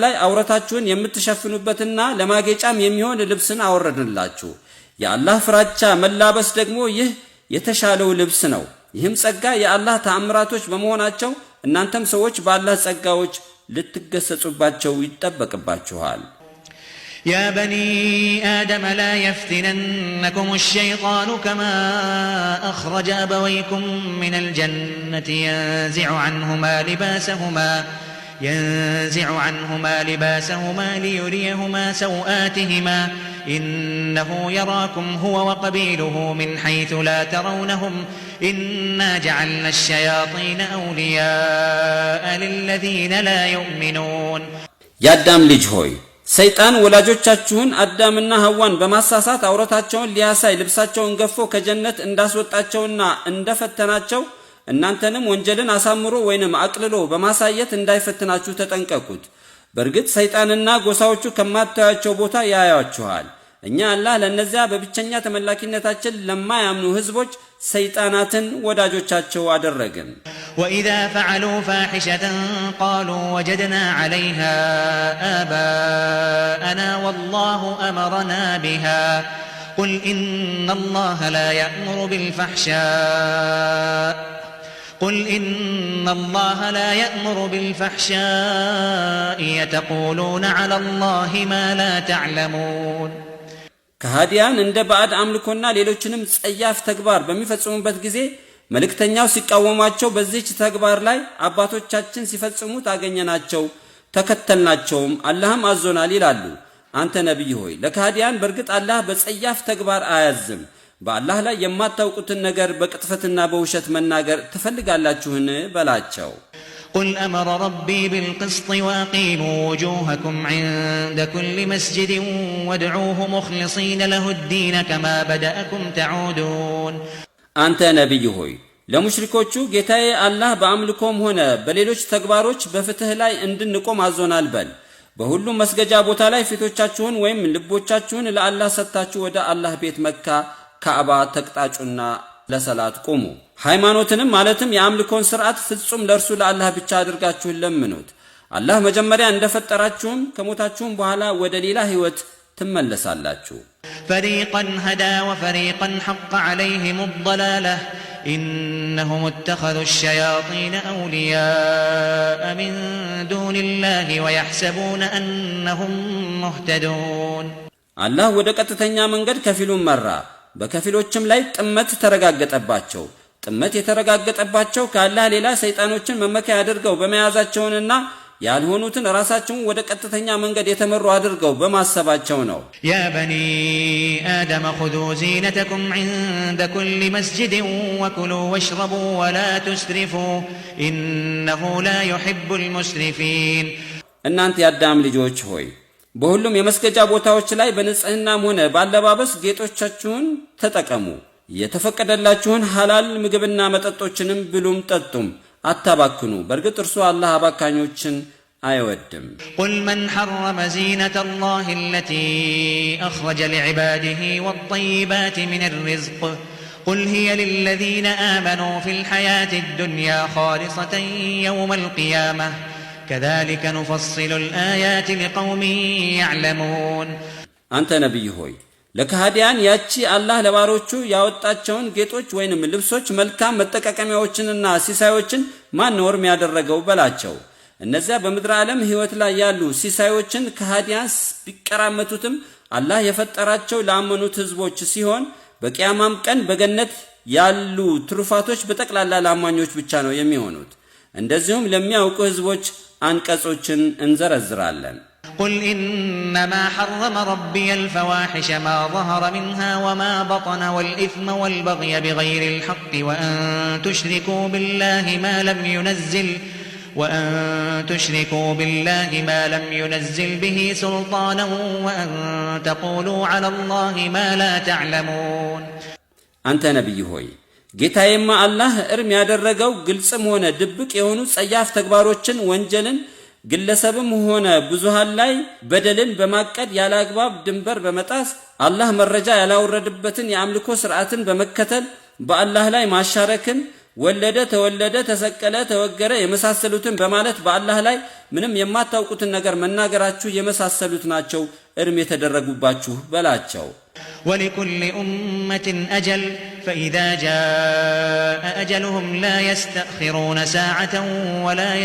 ላይ አውረታችሁን የምትሸፍኑበትና ለማጌጫም የሚሆን ልብስን አወረድንላችሁ። የአላህ ፍራቻ መላበስ ደግሞ ይህ የተሻለው ልብስ ነው። ይህም ጸጋ የአላህ ተአምራቶች በመሆናቸው እናንተም ሰዎች በአላህ ጸጋዎች ልትገሰጹባቸው ይጠበቅባችኋል። يا بني آدم لا يفتننكم الشيطان كما أخرج أبويكم من الجنة ينزع عنهما لباسهما ليريهما سوآتهما إنه يراكم هو وقبيله من حيث لا ترونهم إنا جعلنا الشياطين أولياء للذين لا يؤمنون። የአዳም ልጅ ሆይ፣ ሰይጣን ወላጆቻችሁን አዳምና ሐዋን በማሳሳት አውረታቸውን ሊያሳይ ልብሳቸውን ገፎ ከጀነት እንዳስወጣቸውና እንደፈተናቸው እናንተንም ወንጀልን አሳምሮ ወይንም አቅልሎ በማሳየት እንዳይፈትናችሁ ተጠንቀቁት። በእርግጥ ሰይጣንና ጎሳዎቹ ከማታያቸው ቦታ ያያችኋል። እኛ አላህ ለእነዚያ በብቸኛ ተመላኪነታችን ለማያምኑ ህዝቦች ሰይጣናትን ወዳጆቻቸው አደረግን። وإذا فعلوا فاحشة قالوا وجدنا عليها آباءنا والله أمرنا بها قل إن الله لا يأمر بالفحشاء قل إن الله لا يأمر بالفحشاء أتقولون على الله ما لا تعلمون። ከሃዲያን እንደ ባዕድ አምልኮና ሌሎችንም ጸያፍ ተግባር በሚፈጽሙበት ጊዜ መልእክተኛው ሲቃወሟቸው በዚህች ተግባር ላይ አባቶቻችን ሲፈጽሙት አገኘናቸው፣ ተከተልናቸውም፣ አላህም አዞናል ይላሉ። አንተ ነቢይ ሆይ፣ ለከሃዲያን በእርግጥ አላህ በጸያፍ ተግባር አያዝም። በአላህ ላይ የማታውቁትን ነገር በቅጥፈትና በውሸት መናገር ትፈልጋላችሁን? በላቸው። قل أمر ربي بالقسط وأقيموا وجوهكم عند كل مسجد وادعوه مخلصين له الدين كما بدأكم تعودون። አንተ ነቢይ ሆይ፣ ለሙሽሪኮቹ ጌታዬ አላህ በአምልኮም ሆነ በሌሎች ተግባሮች በፍትህ ላይ እንድንቆም አዞናል በል። በሁሉም መስገጃ ቦታ ላይ ፊቶቻችሁን ወይም ልቦቻችሁን ለአላህ ሰጥታችሁ ወደ አላህ ቤት መካ ካዕባ ተቅጣጩና ለሰላት ቁሙ። ሃይማኖትንም ማለትም የአምልኮን ስርዓት ፍጹም ለእርሱ ለአላህ ብቻ አድርጋችሁ ለምኑት። አላህ መጀመሪያ እንደፈጠራችሁም ከሞታችሁም በኋላ ወደ ሌላ ህይወት ትመለሳላችሁ። فريقا هدى وفريقا حق عليهم الضلالة إنهم اتخذوا الشياطين أولياء من دون الله ويحسبون أنهم مهتدون። አላህ ወደ ቀጥተኛ መንገድ ከፊሉን መራ፣ በከፊሎችም ላይ ጥመት ተረጋገጠባቸው። ጥመት የተረጋገጠባቸው ከአላህ ሌላ ሰይጣኖችን መመኪያ አድርገው በመያዛቸውንና ያልሆኑትን ራሳቸውን ወደ ቀጥተኛ መንገድ የተመሩ አድርገው በማሰባቸው ነው። يا بني آدم خذوا زينتكم عند كل مسجد وكلوا واشربوا ولا تسرفوا إنه لا يحب المسرفين። እናንተ የአዳም ልጆች ሆይ፣ በሁሉም የመስገጃ ቦታዎች ላይ በንጽህናም ሆነ በአለባበስ ጌጦቻችሁን ተጠቀሙ። የተፈቀደላችሁን ሐላል ምግብና መጠጦችንም ብሉም ጠጡም፣ አታባክኑ። በእርግጥ እርሱ አላህ አባካኞችን አይወድም። قل من حرم زينة الله التي أخرج لعباده والطيبات من الرزق قل هي للذين آمنوا في الحياة الدنيا خالصة يوم القيامة كذلك نفصل الآيات لقوم يعلمون። አንተ ነቢይ ሆይ፣ ለከሃዲያን ያቺ አላህ ለባሮቹ ያወጣቸውን ጌጦች ወይንም ልብሶች፣ መልካም መጠቃቀሚያዎችንና ሲሳዮችን ማን እርም ያደረገው በላቸው። እነዚያ በምድረ ዓለም ሕይወት ላይ ያሉ ሲሳዮችን ከሃዲያን ቢቀራመቱትም አላህ የፈጠራቸው ላመኑት ህዝቦች ሲሆን በቅያማም ቀን በገነት ያሉ ትሩፋቶች በጠቅላላ ለአማኞች ብቻ ነው የሚሆኑት። እንደዚሁም ለሚያውቁ ህዝቦች አንቀጾችን እንዘረዝራለን። قل إنما حرم ربي الفواحش ما ظهر منها وما بطن والإثم والبغي بغير الحق وأن تشركوا بالله ما لم ينزل به سلطانا وأن تقولوا على الله ما لا تعلمون። አንተ ነቢይ ሆይ፣ ጌታዬማ አላህ እርም ያደረገው ግልጽም ሆነ ድብቅ የሆኑ ጸያፍ ተግባሮችን፣ ወንጀልን፣ ግለሰብም ሆነ ብዙሃን ላይ በደልን በማቀድ ያለ አግባብ ድንበር በመጣስ፣ አላህ መረጃ ያላወረደበትን የአምልኮ ስርዓትን በመከተል በአላህ ላይ ማሻረክን፣ ወለደ፣ ተወለደ፣ ተሰቀለ፣ ተወገረ የመሳሰሉትን በማለት በአላህ ላይ ምንም የማታውቁትን ነገር መናገራችሁ የመሳሰሉት ናቸው እርም የተደረጉባችሁ በላቸው። ولكل أمة أجل فإذا جاء أجلهم لا يستأخرون ساعة ولا